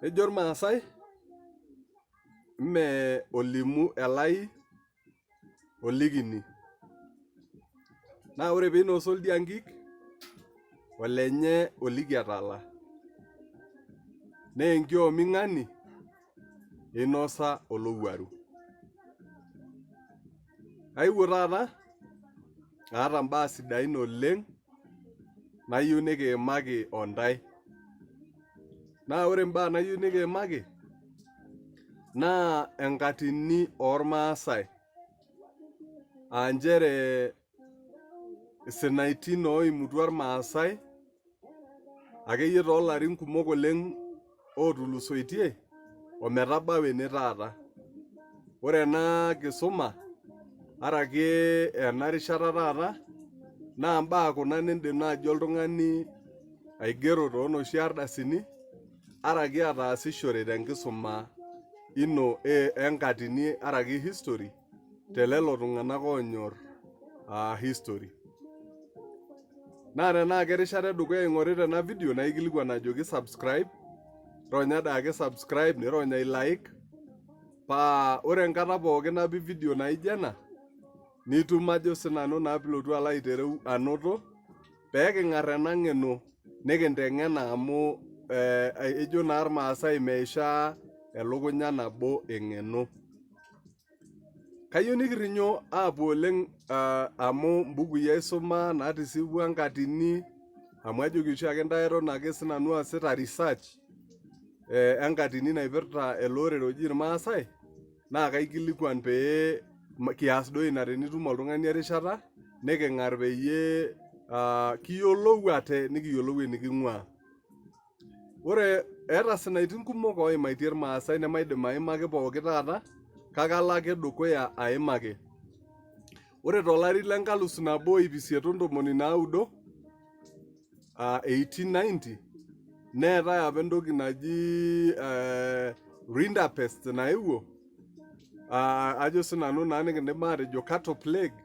Ejo irmaasai mee olimu elai olikini. Naa ore piinosa oldia inkik olenye oliki etala. Naa enkiomi ng'ani inosa olowuaru. Aewuo taata aata imbaa sidain oleng nayieu nikiimaki o ntae. Naa ore imbaa nayieu nikiimaki naa enkatini ormaasai aa nchere isinaitin oimutua irmaasai akeyie toolarin kumok oleng ootulusoitie ometabau ene taata. Ore ena kisuma araki ena rishata taata naa imbaa kuna nindim naaji oltung'ani aigero toonoshi ardasini araki ataasishore tenkisuma ino enkatini araki history telelo tung'anak oonyor history. Naa tenaa kerishata edukuya ing'orita ena video naa aikilikuan ajoki subscribe, ronya daake subscribe nironya like paa ore enkata pookin napik video naijo ena nitum ajo sinanu naa pilotu alo aitereu anoto pee king'ar ena ng'eno nikinteng'ena amu ejo naa irmaasai meishaa elukunya nabo eng'eno. Kayieu nikirrinyo aapuo oleng amu mbukui aisuma natisipua enkatini amu ajoki oshiake ntae eton ake sinanu aasita research enkatini naipirta ele orere oji irmaasai naa kaikilikuan pee kias duo ina tenitum oltung'ani erishata niking'ar peyie kiyiolou ate nikiyiolou eniking'uaa. Ore eeta sinaitin kumok oimaitie irmaasai nemaidim aimaki pooki taata kake alo ake dukuya aimaki. Ore tolari le nkalusu nabo iip isiet o ntomoni naudo aa 1890 neetae apa entoki naji rinderpest naewuo ajo sinanu naa nikindim atejo cattle plague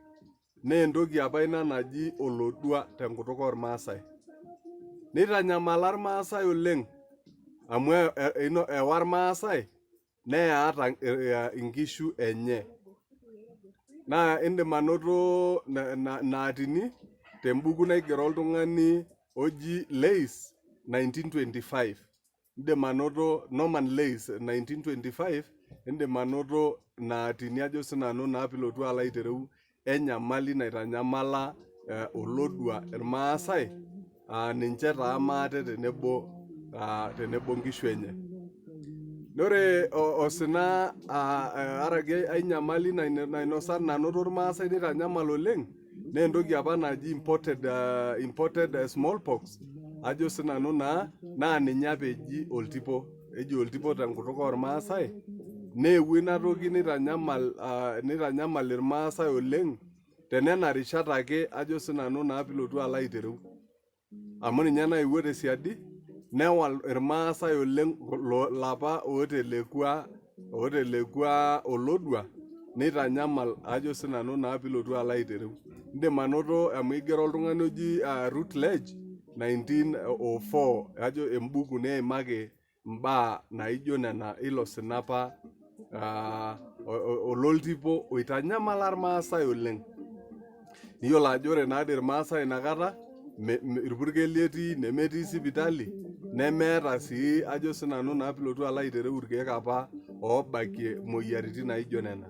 naa entoki apa ina naji olodua tenkutuk ormaasai. Neitanyamala irmaasai oleng amu ewa irmaasai neya ata inkishu enye. Naa indim anoto ina atini tembuku naigero oltung'ani oji Leis 1925. Indim anoto Norman Leis 1925 indim anoto ina atini ajo sinanu naa pilotu alo aitereu enyamali naitanyamala olodua irmaasai aa ninche taa maate tenebo tenebo nkishu enye. Ore osina araki ai nyamali nainosa nanoto irmaasai neitanyamal oleng naa entoki apa naji imported smallpox ajo sinanu naa naa ninye apa eji oltipo. Eji oltipo tenkutuk ormaasai neewuo ina toki neitanyamal neitanyamal irmaasai oleng tenena rishat ake ajo sinanu naa pilotu alo aitereu. Amu ninye naewuo tesiadi newal irmaasai oleng lapa ootelekua ootelekua olodua neitanyamal ajo sinanu naa pilotu alo aitereu. Indim anoto amu eigero oltung'ani oji Routledge 1904 ajo embuku neimaki imbaa naijo nena ilo sina apa ololtipo oitanyamala irmaasai oleng. Niyiolo ajo ore naadii irmaasai inakata irpurkeli etii nemetii sipitali nemeeta sii ajo sinanu naa pilotu alo aitereu irkeek apa oobakie imoyiaritin naijo nena.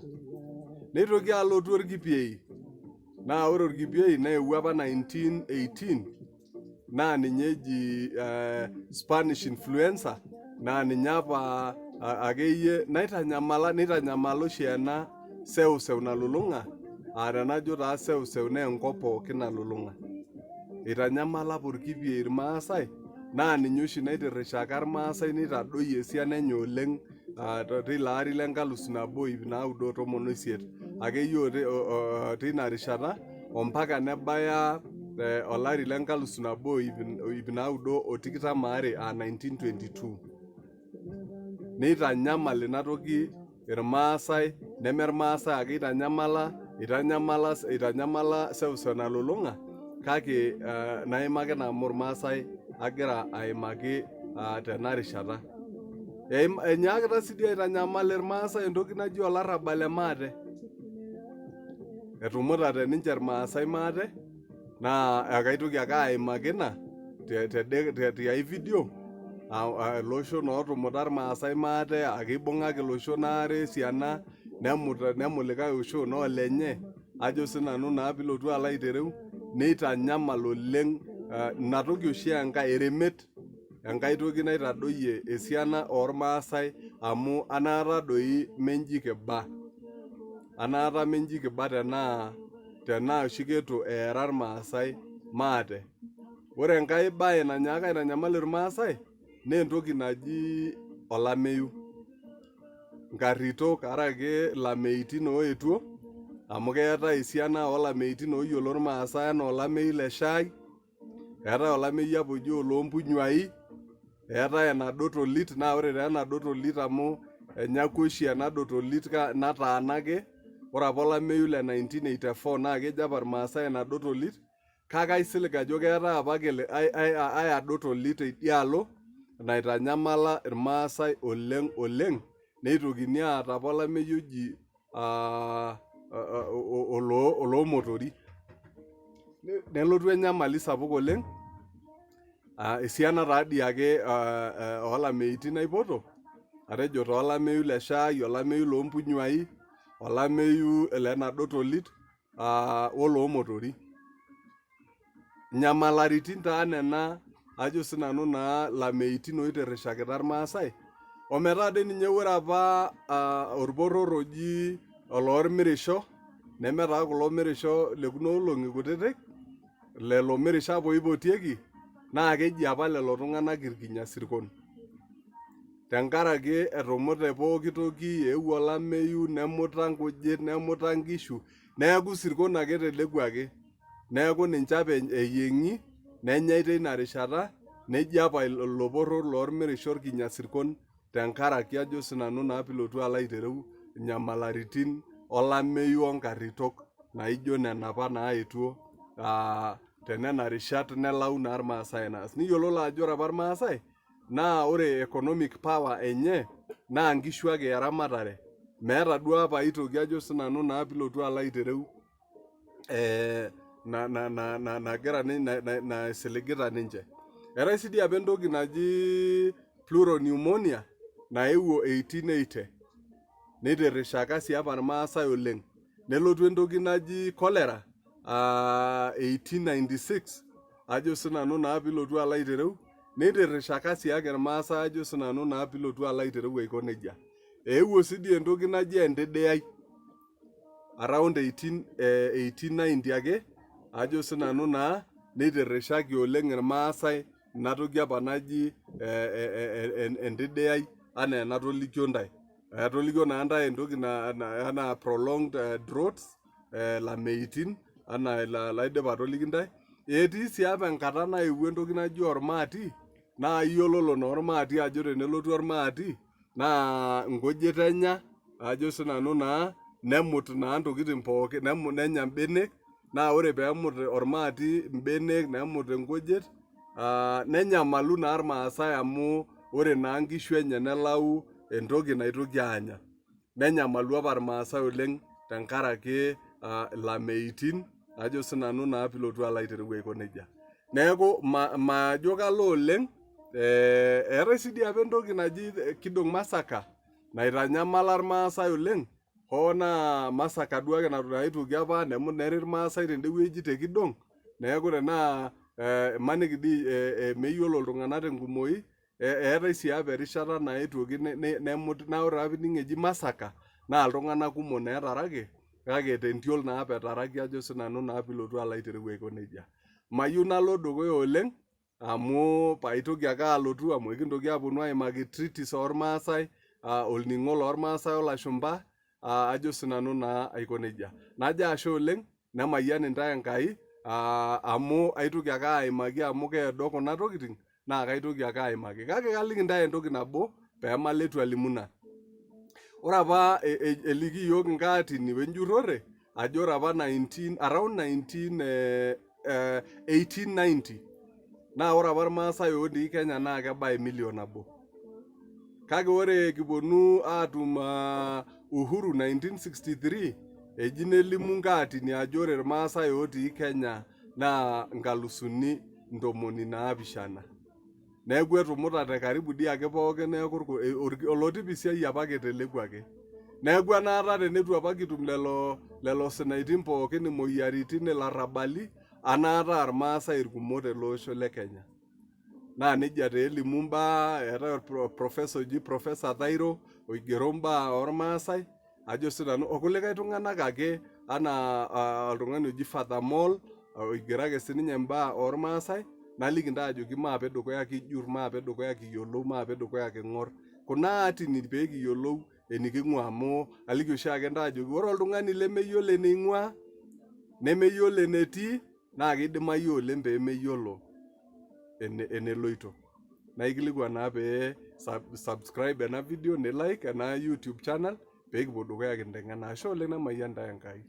Neitoki alotu orkipiei naa ore orkipiei neewuo apa 1918 naa ninye eji Spanish influenza naa ninye apa akeyie naitanyamala neitanyamala oshi ena seuseu nalulung'a aa tenajo taa seuseu naa enkop pookin nalulung'a. Eitanyamala apa orkipiei irmaasai naa ninye oshi naitirrishaka irmaasai neitadoyio esiana enye oleng tilo ari le nkalusu nabo iip naudo o tomon oisiet akeyie teina rishata ompaka nebaya olari le nkalusu nabo iip naudo o tikitam aare aa 1922. Neitanyamal ina toki irmaasai neme irmaasai ake eitanyamala, eitanyamala eitanyamala seuseu nalulung'a kake naimaki naa amu irmaasai agira aimaki tena rishata. Enyaakita sii dii aitanyamal irmaasai entoki naji olarrabal le maate. Etumutate ninche irmaasai maate naa ekaitoki ake aimaki ina tiai video iloshon ootumuta irmaasai maate aa keibung'aki iloshon aare esiana nemut likae osho naa olenye ajo sinanu naa piilotu alo aitereu neitanyamal oleng ina toki oshi enkae eremet enkae toki naitadoyie esiana ormaasai amu anaata doi menji kiba anaata menji kiba tenaa tenaa oshi keitu eera irmaasai maate. Ore enkae bae nanyaaka aitanyamal irmaasai naa entoki naji olameyu. Nkarritok araki ilameitin oetuo amu keetae esiana oolameitin ooyiolo irmaasai enaa olameyu le Shai, eetae olameyu apa oji oloompunyuai, eetae enadotolit naa ore taa enadotolit amu enyakua oshi ena dotolit nataana ake, ore apa olameyu le 1984 naa kejo apa irmaasai enadotolit kake aisilig ajo keetae apake ai adotolit teidialo naitanyamala irmaasai oleng oleng neitokini aata apa olameyu oji oloomotori. Nelotu enyamali sapuk oleng esiana taa dii ake oolameitin naipoto atejo taa olameyu le Shai, olameyu loompunyuai, olameyu lenadotolit oloomotori. Nyamalaritin taa nena ajo sinanu naa lameitin oitirrishakita irmaasai ometaa dii ninye ore apa orporor oji oloormirisho neme taa kulo mirisho le kuna olong'i kutitik lelo mirisho apa oipotieki naa keji apa lelo tung'anak irkinyasirkon tenkaraki etumute pooki toki eewuo olameyu nemuta nkujit nemuta nkishu neeku isirkon ake etelekuaki neeku ninche apa eyieng'i nenyai teina rishata neji apa ilo poror lormirisho irkinyasirkon tenkaraki ajo sinanu naa piilotu alo aitereu inyamalaritin olameyu onkarritok naijo nena apa naetuo tenena rishat nelau naa irmaasai enaas. Niyiololo ajo ore apa irmaasai naa ore economic power enye naa nkishu ake eramatare meeta duo apa aitoki ajo sinanu naa piilotu alo aitereu nagira naisiligita ninche. Eetae sii dii apa entoki naji pleural pneumonia naewuo 1880 neitirrishaka sii apa irmaasai oleng. Nelotu entoki naji cholera 1896 ajo sinanu naa piilotu alo aitereu neitirrishaka sii ake irmaasai ajo sinanu naa piilotu alo aitereu aiko nejia. Eewuo sii dii entoki naji entidiyai around 1890 ake ajo sinanu naa neitirrishaki oleng irmaasai ina toki apa naji entidiyai anaa enatolikio intae. Atolikio naa intae entoki anaa prolonged droughts lameitin anaa ilaidipa atoliki intae. Etii sii apa enkata naewuo entoki naji ormaati naa iyiololo naa ormaati ajo tenelotu ormaati naa nkujit enya ajo sinanu naa nemut naa ntokitin pookin nenya mbenek naa ore peemut ormaati mbenek nemut inkujit nenyamalu naa irmaasai amu ore naa nkishu enye nelau entoki naitoki aanya. Nenyamalu apa irmaasai oleng tenkaraki ilameitin ajo sinanu naa piilotu alo aitereu aiko nejia. Neeku majo kalo oleng eetae sii dii apa entoki naji Kidong Massacre naitanyamala irmaasai oleng hoo naa massacre duo ake naetuoki apa neri irmaasai tende wueji te Kidong neeku tenaa imaniki dii meyiolo iltung'anak tenkumoi eetae sii apa erishata naetuoki nemuti naa ore taa piining eji massacre naa iltung'anak kumok naa etaraki kake tentiol naa apa etaraki ajo sinanu naa piilotu alo aitereu aiko nejia. Mayieu nalo dukuya oleng amu paitoki ake alotu amu ekintoki aponu aimaki treaties ormaasai olning'o lormaasai olashumba ajo sinanu naa aiko nejia. Najo ashe oleng nemayian intae Enkai amu aitoki ake aimaki amu keedo kuna tokitin naa kaitoki ake aimaki. Kake kaliki intae entoki nabo peemalo eitu alimu ina. Ore apa eliki iyiook inkaatini we njurrore ajo ore apa around 1890 naa ore apa irmaasai otii Kenya naa kebaya emilion nabo. Kake ore kiponu aatum uhuru 1963 eji nelimu nkaatini ajo ore Irmaasai otii Kenya naa nkalusuni ntomoni naapishana. Neeku etumutate karibu dii ake pookin neeku oloti pisiai apake etelekuaki. Neeku enaata teneitu apa kitum lelo lelo sinaitin pookin imoyiaritin ilarrabali anaata aa Irmaasai irkumok tele osho le Kenya. Naa nejia taa elimu imbaa, eetae orprofesa oji Professor Thairo oigero imbaa ormaasai ajo sinanu okulikae tung'anak ake anaa oltung'ani oji Father Mol oigero ake sininye imbaa ormaasai naliki intae ajoki maape dukuya kijurr, maape dukuya kiyiolou, maape dukuya king'orr kuna atini pee kiyiolou eniking'ua amu aliki oshiake intae ajoki ore oltung'ani lemeyiolo eneing'ua nemeyiolo enetii naa keidimayu oleng pee meyiolo eneloito. Naikilikuan naa pee subscribe ena video ni like ena YouTube channel pee kipuo dukuya kinteng'ena. Ashe oleng nemayian intae Enkai.